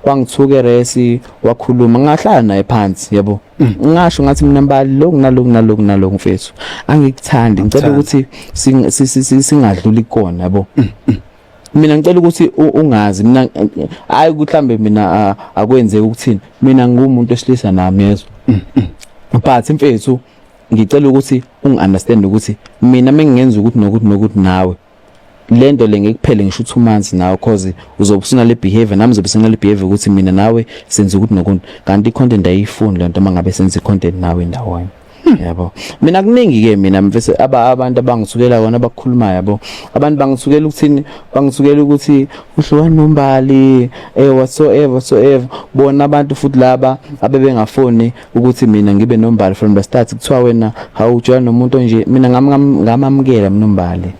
Wangithuka eresi, wakhuluma, ngahlala naye phansi, yabo. Ngasho ngathi mina, "Mbali, lokhu naloku naloku naloku, mfethu, angikuthandi, ngicela ukuthi singadluli kona, yabo. Mina ngicela ukuthi ungazi mina, hayi ukuthi mhlambe mina akwenzeki ukuthini, mina ngumuntu esilisa nami, yezwa, but mfethu, ngicela ukuthi ungi-understand ukuthi mina mengingenza ukuthi nokuthi nokuthi nawe, lento le ngekuphele ngisho 2 months nawe, cause uzobe usunale behavior, nami uzobe sinale behavior ukuthi mina nawe senza ukuthi nokuthi, kanti i-content ayifuni lento mangabe senza i-content nawe ndawonye, yabo." Mina kuningi ke mina, mfethu, aba abantu abangithukela kona, abakhulumayo, yabo. Abantu bangithukela ukuthini? Bangithukela ukuthi uhlukana noMbali, whatsoever whatsoever. Bona abantu futhi laba abebengafuni ukuthi mina ngibe noMbali from the start, kuthiwa wena awujola nomuntu nje. Mina ngamamukela mina uMbali,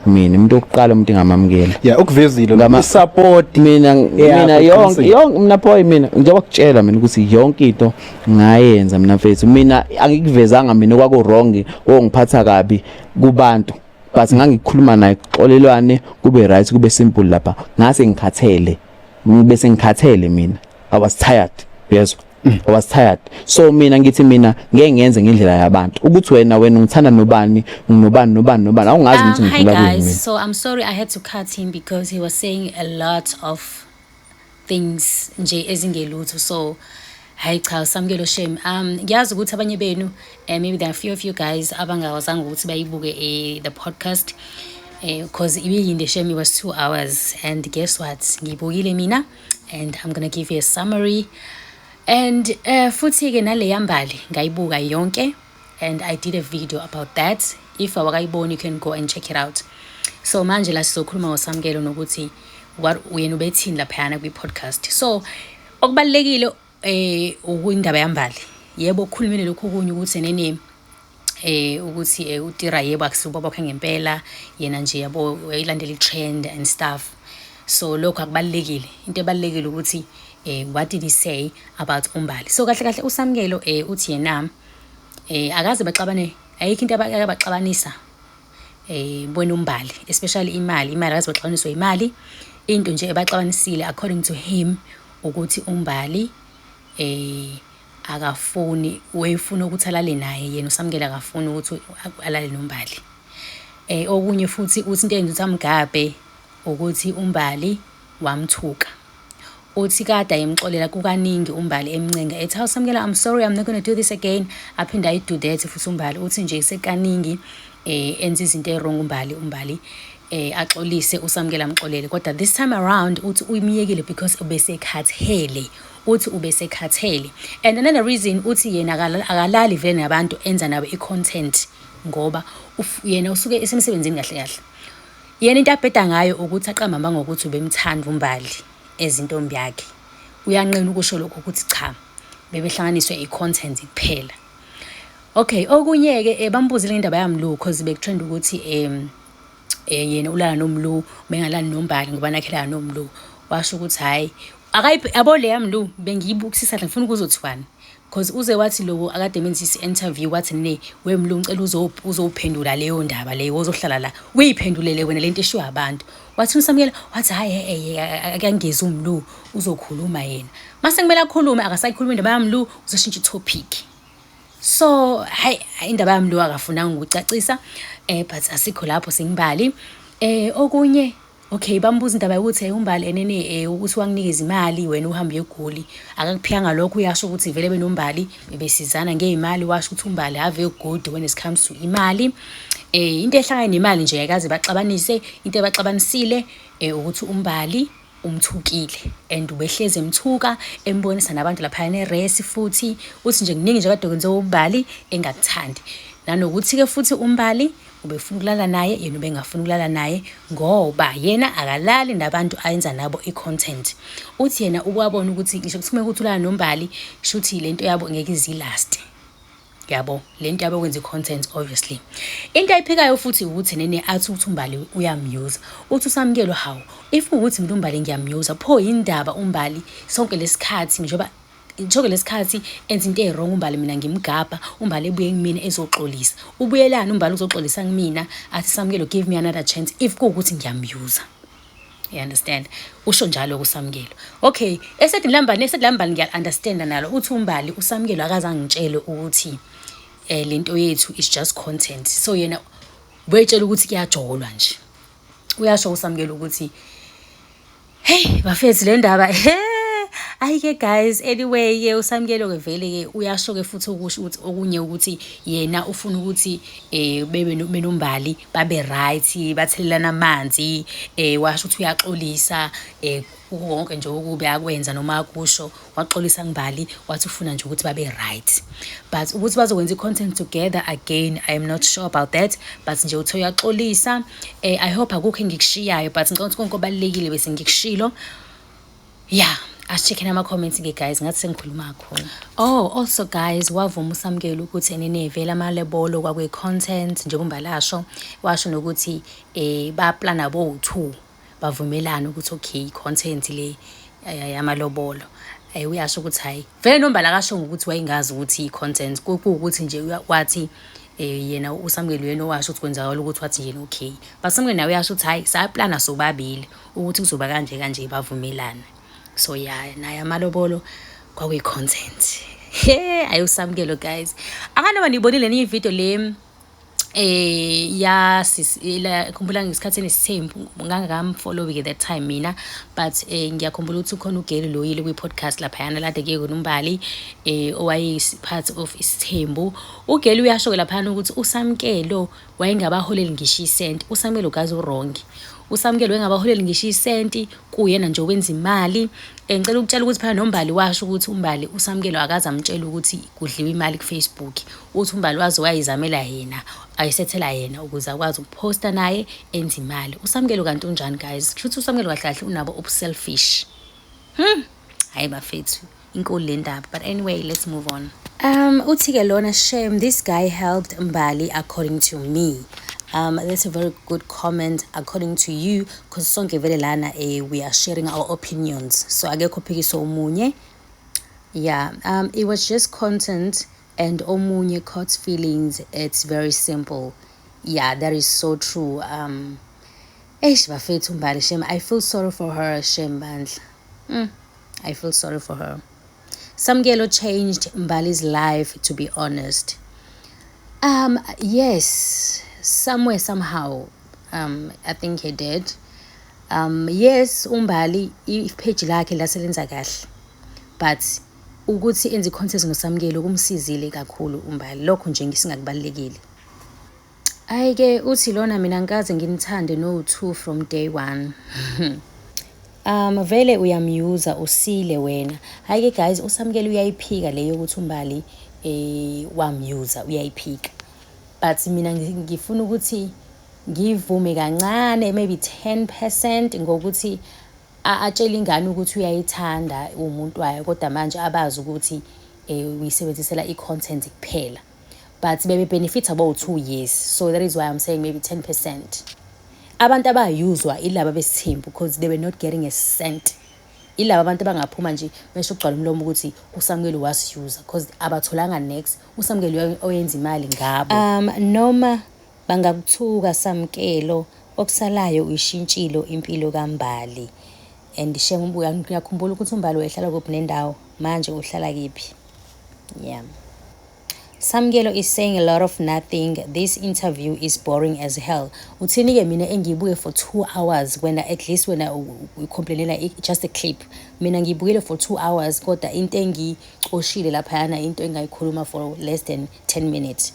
mina umuntu wokuqala, umuntu engamamukela. Yeah, ukuvezile i-support. Mina Yeah, mina yonke uqinisile. Yonke mina, boy, mina njengoba kutshela mina ukuthi yonke into ngayenza mina, mfethu. Mina angikuvezanga mina kwaku wrong ongiphatha kabi kubantu, but ngangikhuluma naye, kuxolelwane, kube right, kube simple lapha. Ngase ngikhathele, bese ngikhathele mina. I was tired, yezwa, I was tired. So mina ngithi mina ngeke ngenze ngendlela yabantu ukuthi wena ungithanda nobani, nobani, nobani, nobani, awungazi ukuthi Hi ngidlula kuyini guys. mina. So I'm sorry I had to cut him because he was saying a lot of things nje ezingelutho. So hayi cha, Samkelo, shame. Ngiyazi ukuthi abanye benu, maybe there are a few of you guys abangawazanga ukuthi bayibuke the podcast, because ibiyinde shame, it was 2 hours, and guess what? Ngiyibukile mina and I'm going to give you a summary. And futhi ke nale yaMbali ngayibuka yonke and I did a video about that. If awakayiboni, you can go and check it out. So manje la sizokhuluma ngoSamkelo nokuthi what uyena ubethini laphayana kwi-podcast. So okubalulekile ukuyindaba yaMbali. Yebo, ukukhulumile lokhu okunye ukuthi nene ukuthi uTira, yebo, akusibo bakhe ngempela, yena nje, yabo, uyayilandela i-trend and stuff. So lokho akubalulekile. Into ebalulekile ukuthi what did he say about uMbali? So kahle kahle uSamkelo uthi yena akaze baxabane, ayikho into abaxabanisa bona uMbali, especially imali. Imali, akaze baxabaniswe imali. Into nje ebaxabanisile, according to him, ukuthi uMbali akafuni, wayefuna ukuthi alale naye, yena uSamkelo akafuni ukuthi alale noMbali. Okunye futhi uthi into eyenza ukuthi amgabhe ukuthi uMbali wamthuka. Uthi kade ayemxolela kukaningi uMbali, emncenga ethi, "Hawu Samkelo, I'm sorry, I'm not going to do this again." Aphinde ayi-do that futhi uMbali. Uthi nje sekaningi enza izinto e-wrong uMbali, uMbali axolise, uSamkelo amxolele, kodwa this time around uthi uyimiyekile because ubesekhathele. Uthi ubesekhathele. And another reason, uthi yena akalali vele nabantu enza nabo i-content, ngoba yena usuke esemsebenzini. Kahle kahle yena into abheda ngayo ukuthi aqamba amanga ngokuthi ubemthanda uMbali ezintombi yakhe. Uyanqena ukusho lokho ukuthi cha, bebehlanganiswe i-content kuphela. Okay, okunye-ke bambuzile ngendaba yaMlu, cause bekutrend ukuthi yena ulala noMlu, bengalali noMbali ngoba nakhelana noMlu. Washo ukuthi hhayi, yabo le yaMlu bengiyibukisisa, ngifuna ukuzothiwani, cause uze wathi lo akade emenzisa i-interview, wathi ne wemlu, ngicela uzowuphendula leyo ndaba leyo, ozohlala la uyiphendulele wena lento eshiwo abantu. Wathi uSamkelo, wathi hhayi, akangezi uMlu, uzokhuluma yena mase kumele akhulume. Akasayikhuluma indaba yaMlu, uzoshintsha i-topic. So hayi, indaba yami lo akafunanga ukucacisa, but asikho lapho, singuMbali. Okunye, okay, bambuza indaba yokuthi uMbali enene ukuthi wanginikeza imali, wena uhambe uyeGoli, akakuphikanga lokho. Uyasho ukuthi vele benoMbali bebesizana ngey'mali. Washo ukuthi uMbali ave good when it comes to imali. Into ehlangane nemali nje ayikaze baxabanise. Into ebaxabanisile ukuthi uMbali umthukile and ubehlezi emthuka, embonisa nabantu laphayana eresi. Futhi uthi nje kuningi nje kade kwenziwa uMbali engakuthandi, nanokuthi-ke futhi uMbali ubefuna ukulala naye, yena ubengafuni ukulala naye ngoba yena akalali nabantu ayenza nabo i-content. Uthi yena ukwabona ukuthi ngisho kuthume ukuthi ulala noMbali, shuthi lento yabo ngeke izilaste, yabo, lento yabo kwenza i-content. Obviously into ayiphikayo futhi ukuthi nene athi ukuthi uMbali uyamyuza. Uthi uSamkelo, hawu, if ukuthi mina uMbali ngiyamyuza, pho yindaba uMbali sonke lesikhathi, njengoba sonke lesikhathi enza into e-wrong uMbali, mina ngimgabha, uMbali ebuye kumina ezoxolisa? Ubuyelani uMbali uzoxolisa kumina, athi, "Samkelo, give me another chance," if kuwukuthi ngiyamyuza? You understand? Usho njalo kuSamkelo. Okay, esethi lambani, esethi lambani, ngiya-understanda nalo. Uthi uMbali, uSamkelo akaze angitshele ukuthi lento yethu is just content. So yena wetshela ukuthi kuyajolwa nje. Uyasho uSamkelo ukuthi, hey bafethu, le ndaba, he, ayi-ke guys. Anyway-ke, uSamkelo-ke vele-ke uyasho-ke futhi ukusho ukuthi okunye ukuthi yena ufuna ukuthi bebe benoMbali babe right, bathelelana amanzi. Washo ukuthi uyaxolisa konke nje okubi akwenza noma akusho, waxolisa kuMbali, wathi ufuna nje ukuthi babe right, but ukuthi bazokwenza i-content together again, I am not sure about that. But nje uthe uyaxolisa. I hope akukho engikushiyayo, but ngicabanga ukuthi konke obalulekile bese ngikushilo. Yeah, asi-check-eni ama-comments-ke guys, ngathi sengikhuluma kakhulu. Oh, also guys, wavuma uSamkelo ukuthi enene vele amalobolo kwakuyi-content, njengoba lasho, washo nokuthi baplana bowu-two, bavumelana ukuthi okay, content le yamalobolo. Uyasho ukuthi hayi vele noMbali akasho ngokuthi wayengazi ukuthi i-content, kuwukuthi nje wathi yena uSamkelo uyena owasho ukuthi kwenzakala ukuthi wathi yena okay, but Samkelo naye uyasho ukuthi hayi, saplana sobabili ukuthi kuzoba kanje kanje, bavumelana. So yeah, naye amalobolo kwakuyi-content. He, ayoSamkelo guys, akanoma niyibonile nenye ividiyo le ya la, khumbula ngesikhathi enesithembu, ngangakamfollow ke that time mina, but ngiyakhumbula ukuthi ukhona ugeli lo yile kwi-podcast laphayana lade kuye khona uMbali, owayeyi part of isithembu. Ugeli uyasho-ke laphayana ukuthi uSamkelo wayengabaholeli ngisho isenti. USamkelo guys u-wrong. USamkelo wayengabaholeli ngisho isenti, kuyena nje owenza imali. Ngicela ukutshela ukuthi phela noMbali washo ukuthi uMbali, uSamkelo akaze amtshele ukuthi kudliwa imali ku-Facebook. Uthi uMbali waze wayizamela yena, ayisethela yena ukuze akwazi ukuphosta naye enze imali. USamkelo kanti unjani guys? Kusho ukuthi uSamkelo kahle kahle unabo ubuselfish. Hayi bafethu, inkulu le ndaba, but anyway, let's move on. Uthi-ke lona, "Shame, this guy helped Mbali according to me." That's a very good comment, according to you, because sonke vele lana we are sharing our opinions, so akekho phikisa omunye. Yeah, it was just content and omunye caught feelings. It's very simple. Yeah, that is so true. Eish bafethu, uMbali shame, I feel sorry for her, shame bandla. I feel sorry for her. Samkelo changed Mbali's life, to be honest. Yes, somewhere, somehow, I think he did. Yes, uMbali, ipage lakhe laselenza kahle. But ukuthi enze i-content noSamkelo kumsizile kakhulu uMbali. Lokho nje ngisingakubalekile. Ayike, uthi lona, "Mina ngikaze nginithande no two from day one." Vele uyamyuza, usile wena. Hayi ke guys, uSamkelo uyayiphika leyo ukuthi uMbali wamyuza, uyayiphika. But mina ngifuna ukuthi ngivume kancane, maybe 10%, ngokuthi atshele ingane ukuthi uyayithanda umuntu wayo, kodwa manje abazi ukuthi uyisebenzisela i-content kuphela. But bebe benefit about 2 years. So that is why I'm saying maybe 10%. Abantu abayuzwa ilaba besithembu, because they were not getting a cent. Ilaba abantu abangaphuma nje besho kugcwala umlomo ukuthi uSamkelo wasiyuza, because abatholanga next, uSamkelo oyenza imali ngabo. Noma bangakuthuka Samkelo, okusalayo uyishintshilo impilo kaMbali. And shame, ngiyakhumbula ukuthi uMbali wayehlala kuphi nendawo, manje uhlala kephi? Yeah. Samkelo is saying a lot of nothing. This interview is boring as hell. Uthini ke mina engiyibuke for 2 hours, wena at least wena ucomplainela just a clip. Mina ngiyibukele for 2 hours, kodwa into engicoshile laphayana into engayikhuluma for less than 10 minutes.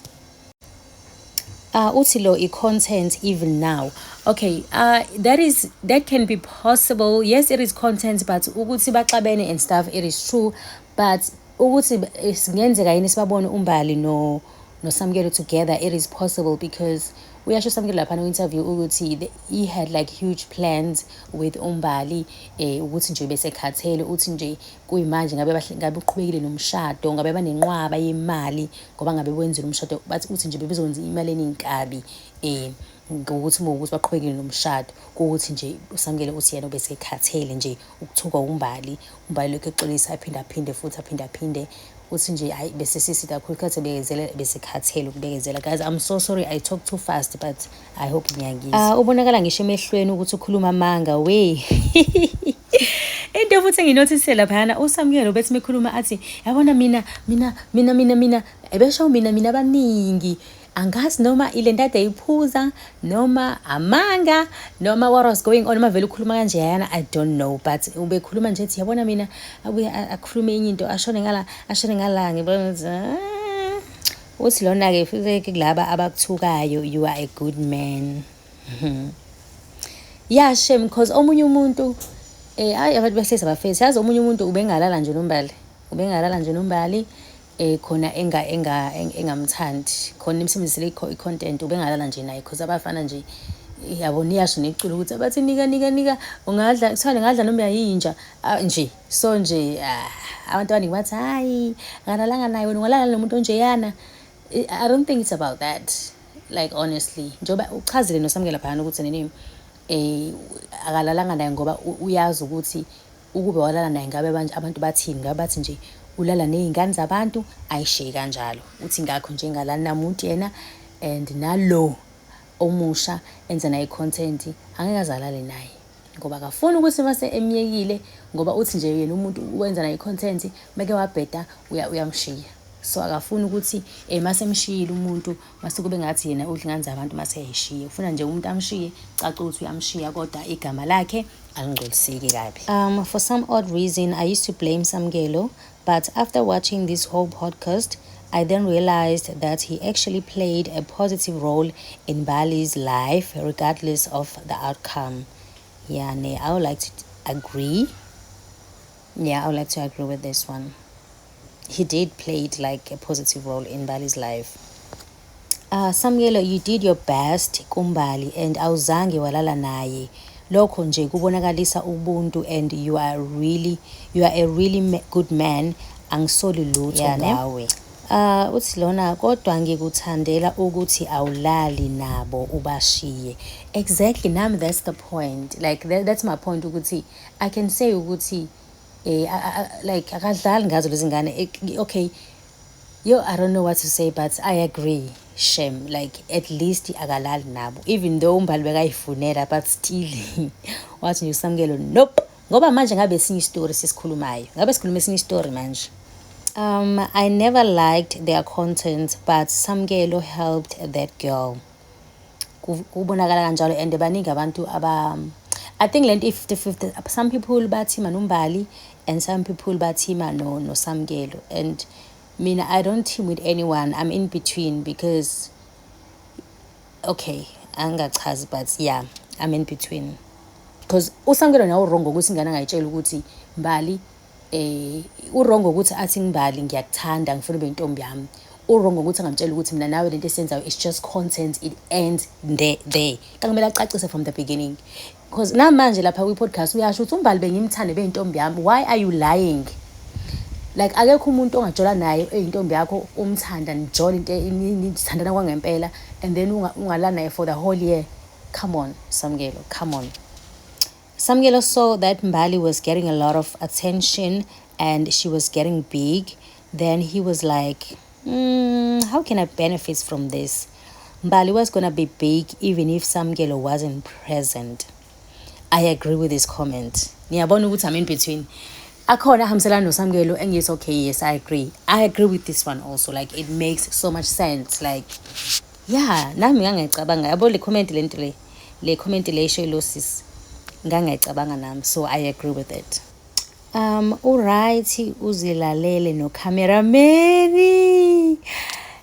Uthi lo, i-content even now. Okay, that can be possible. Yes, it is content, but ukuthi baxabene and stuff, it is true. But ukuthi singenzeka yini sibabone uMbali no noSamkelo together, it is possible, because uyasho uSamkelo laphana ku-interview ukuthi he had like huge plans with uMbali, ukuthi nje bese khathele, uthi nje kuyimanje ngabe uqhubekile nomshado, ngabe banenqwaba yemali ngoba ngabe wenzile umshado, bathi uthi nje bebezokwenza imali eningi kabi ngokuthi ngokuthi baqhubekile nomshado. Kuwukuthi nje uSamkelo uthi yena ubesekhathele nje ukuthukwa uMbali, uMbali lokhu exolisa, aphinde aphinde futhi aphinde aphinde. Uthi nje hayi, bese sisi kakhulu khathi bekezela, besikhathele ukubekezela. Guys, I'm so sorry I talk too fast, but I hope niyangizwa. Ubonakala ngisho emehlweni ukuthi ukhuluma amanga we. Into futhi enginothise laphayana, uSamukelo bethi mekhuluma athi, yabona mina, mina, mina, mina, mina, ebesho mina, mina abaningi. Angazi noma ile nto ade iphuza noma amanga noma what was going on. Uma vele ukhuluma kanje yana, I don't know, but ubekhuluma nje ethi, yabona mina, abuye akhulume enye into, ashone ngala, ashone ngala. Ngibona ukuthi, ah. Uthi lona-ke futhi kulaba abakuthukayo, you are a good man. Yeah, shame, because omunye umuntu, hayi, abantu behlezi abafesi, yazi, omunye umuntu ubengalala nje noMbali, ubengalala nje noMbali, khona engamthandi, khona imsebenzisele i-content, ubengalala nje naye, because abafana nje, yabo, niyasho neculo ukuthi abathi nika, nika, nika, ungadla kuthiwa ngingadla noma uyayinja nje. So nje, abantu abaningi bathi, hayi, ngalalanga naye, wena ungalala nomuntu onjeyana. I don't think it's about that, like, honestly, njengoba uchazile noSamukela phana ukuthi nini, akalalanga naye ngoba uyazi ukuthi ukube walala naye ngabe abantu bathini, ngabe bathi nje ulala ney'ngane zabantu, ayishiye kanjalo. Uthi ngakho nje engalali namuntu yena, and nalo omusha enza naye i-content angeke azalale naye ngoba akafuni ukuthi mase emyekile, ngoba uthi nje yena umuntu wenza naye i-content, meke wabheda uyamshiya. So akafuni ukuthi mase emshiyile umuntu mase kube ngathi yena udla ingane zabantu, mase eyayishiya. Ufuna nje umuntu amshiye, caca ukuthi uyamshiya, kodwa igama lakhe alingcoliseki kabi. For some odd reason I used to blame Samkelo, but after watching this whole podcast I then realized that he actually played a positive role in Mbali's life regardless of the outcome. Yeah, ne, I would like to agree. Yeah, I would like to agree with this one. He did play it like a positive role in Mbali's life. Samkelo, you did your best kuMbali and awuzange walala naye. Lokho nje kubonakalisa ubuntu and you are a really good man. Angisoli lutho Yeah, ne? ngawe. Uthi lona, kodwa ngikuthandela ukuthi awulali nabo ubashiye. Exactly, nami that's the point. Like that's my point ukuthi I can say ukuthi like akadlali ngazo lezi ngane. Okay. Yo, I don't know what to say, but I agree. Shem, like at least akalali nabo. Even though uMbali bekayifunela, but still wathi nje uSamkelo nope. Ngoba manje ngabe esinye isitori sesikhulumayo. Ngabe sikhuluma esinye isitori manje. I never liked their content, but Samkelo helped that girl. Kubonakala kanjalo, and baningi abantu aba, I think lento i-50-50. Some people bathima noMbali and some people bathima no Samkelo, and mina I don't team with anyone. I'm in between because, okay, angachazi, but yeah, I'm in between because uSamkelo nawo wrong ukuthi ingane angayitshela ukuthi Mbali, u-wrong ukuthi athi, "Mbali, ngiyakuthanda, ngifuna ube intombi yami." U-wrong ukuthi angamtshela ukuthi mina nawe lento esiyenzayo is just content, it ends there there. Kumele acacise from the beginning, because namanje lapha kwi-podcast uyasho ukuthi uMbali bengimthande, beyintombi yami. Why are you lying? Like akekho umuntu ongajola naye eyintombi yakho, umthanda, nijole into nithandana kwangempela, and then ungalala naye for the whole year. Come on, Samkelo, come on. Samkelo saw that Mbali was getting a lot of attention and she was getting big. Then he was like, how can I benefit from this? Mbali was gonna be big even if Samkelo wasn't present. I agree with this comment. Niyabona ukuthi I'm in between. Akhona ahambiselana noSamkelo engithi okay, yes, I agree. I agree with this one also. Like it makes so much sense. Like yeah, nami ngangiyicabanga. Yabo le comment, lento le. Le comment le isho lo sis. Ngangiyicabanga nami, so I agree with it. Uright, uzilalele no cameraman.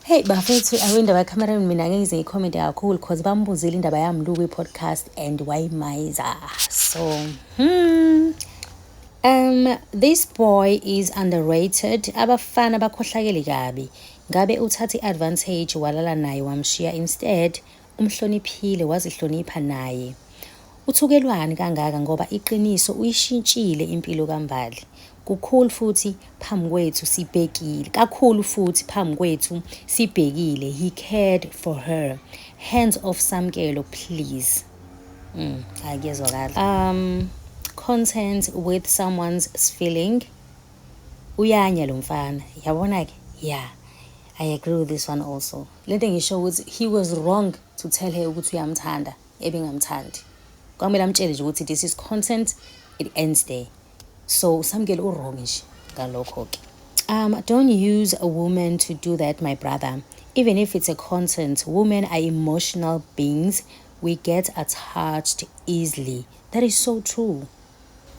Hey bafethu, awindaba cameraman, mina ngeke ngize ngicomment kakhulu because bambuzile indaba yami lu kwi-podcast and wayimayiza. So, This boy is underrated. Abafana bakhohlakele kabi. Ngabe uthatha i-advantage walala naye wamshiya, instead umhloniphile, wazihlonipha naye. Uthukelwani kangaka ngoba iqiniso uyishintshile impilo kaMbali. Kukhulu futhi phambi kwethu sibhekile. Kakhulu futhi phambi kwethu sibhekile. He cared for her. Hands off Samkelo, please. Akuyezwakala. Content with someone's feeling. Uyanya lo mfana, yabona ke. Yeah, I agree with this one also. Lento ngisho ukuthi he was wrong to tell her ukuthi uyamthanda ebengamthandi. Kwamele amtshele nje ukuthi this is content, it ends there. So Samkelo u-wrong nje ngalokho ke. Don't use a woman to do that, my brother. Even if it's a content, women are emotional beings. We get attached easily. That is so true.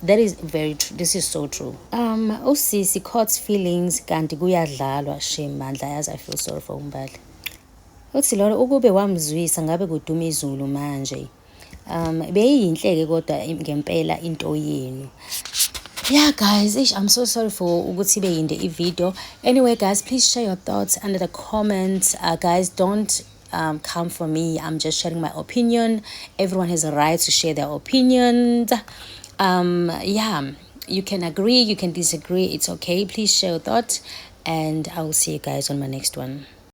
That is very true. This is so true. Usisi caught feelings kanti kuyadlalwa, shame mandla, yazi I feel sorry for uMbali. Uthi lona ukube wamzwisa ngabe kuduma izulu manje. Beyinhle ke kodwa ngempela into yenu. Yeah guys, ish, I'm so sorry for ukuthi beyinde i-video. Anyway guys, please share your thoughts under the comments. Guys, don't come for me. I'm just sharing my opinion. Everyone has a right to share their opinions. Yeah, you can agree, you can disagree. It's okay. Please share your thoughts, and I will see you guys on my next one.